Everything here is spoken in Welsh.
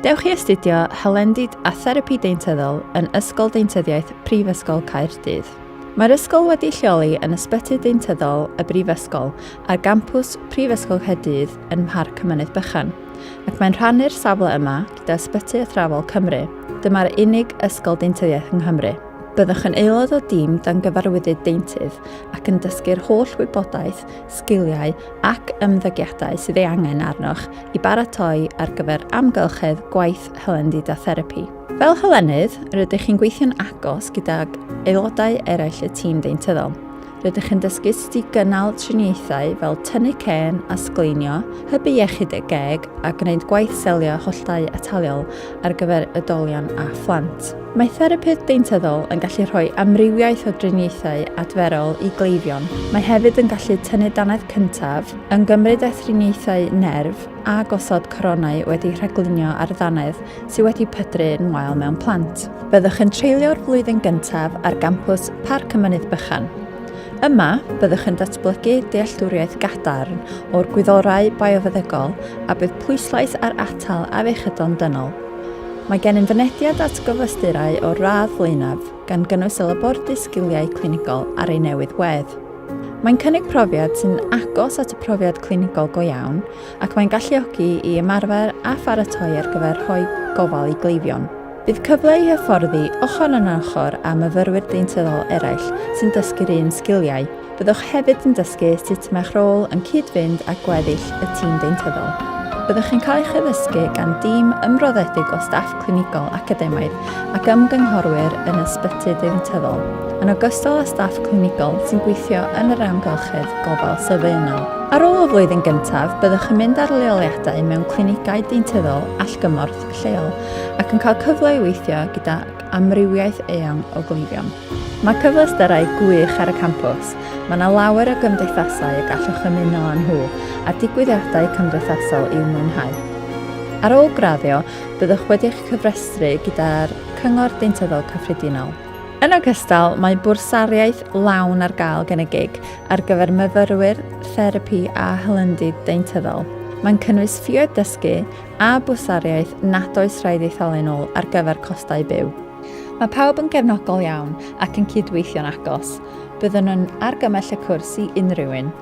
Dewch i astudio Hylendid a Therapi Deintyddol yn Ysgol Deintyddiaeth Prifysgol Caerdydd. Mae'r ysgol wedi lleoli yn Ysbyty Deintyddol y Brifysgol ar gampws Prifysgol Caerdydd yn Mharc y Mynydd Bychan, ac mae'n rhannu'r safle yma gyda Ysbyty Athrawol Cymru. Dyma'r unig ysgol deintyddiaeth yng Nghymru. Byddwch yn aelod o dîm dan gyfarwyddyd deintydd ac yn dysgu'r holl wybodaeth, sgiliau ac ymddygiadau sydd ei angen arnoch i baratoi ar gyfer amgylchedd gwaith hylendid a therapi. Fel hylenydd, rydych chi'n gweithio'n agos gydag aelodau eraill y tîm deintyddol. Rydych yn dysgu sut i gynnal triniaethau fel tynnu cên a sgleinio, hybu iechyd y geg a gwneud gwaith selio holltau ataliol ar gyfer oedolion a phlant. Mae therapydd deintyddol yn gallu rhoi amrywiaeth o driniaethau adferol i gleifion. Mae hefyd yn gallu tynnu dannedd cyntaf, ymgymryd â thriniaethau nerf a gosod coronau wedi rhaglunio ar ddannedd sydd wedi pydru yn wael mewn plant. Byddwch yn treulio'r flwyddyn gyntaf ar gampws Parc y Mynydd Bychan. Yma, byddwch yn datblygu dealltwriaeth gadarn o'r gwyddorau biofeddygol a bydd pwyslais ar atal afiechydon dynol. Mae gennym fynediad at gyfleusterau o'r radd flaenaf, gan gynnwys y labordy sgiliau clinigol ar ei newydd wedd. Mae'n cynnig profiad sy'n agos at y profiad clinigol go iawn ac mae'n galluogi i ymarfer a pharatoi ar gyfer rhoi gofal i gleifion. Bydd cyfle i hyfforddi ochr yn ochr â myfyrwyr deintyddol eraill sy'n dysgu'r un sgiliau. Byddwch hefyd yn dysgu sut mae'ch rôl yn cyd-fynd â gweddill y tîm deintyddol. Byddwch yn cael eich addysgu gan dîm ymroddedig o staff clinigol academaidd ac ymgynghorwyr yn ysbyty deintyddol, yn ogystal â staff clinigol sy'n gweithio yn yr amgylchedd gofal sylfaenol. Ar ôl y flwyddyn gyntaf, byddwch yn mynd ar leoliadau mewn clinigau deintyddol allgymorth lleol ac yn cael cyfle i weithio gydag amrywiaeth eang o gleifion. Mae cyfleusterau gwych ar y campws, mae yna lawer o gymdeithasau y gallwch ymuno â nhw a digwyddiadau cymdeithasol i'w mwynhau. Ar ôl graddio, byddwch wedi eich cyfrestru gyda'r Cyngor Deintyddol Cyffredinol. Yn ogystal, mae bwrsariaeth lawn ar gael gan y gig ar gyfer myfyrwyr therapi a hylendid deintyddol. Mae'n cynnwys ffioedd dysgu a bwrsariaeth nad oes rhaid ei thalu'n ôl ar gyfer costau byw. Mae pawb yn gefnogol iawn ac yn cydweithio'n agos. Byddwn yn argymell y cwrs i unrhyw un.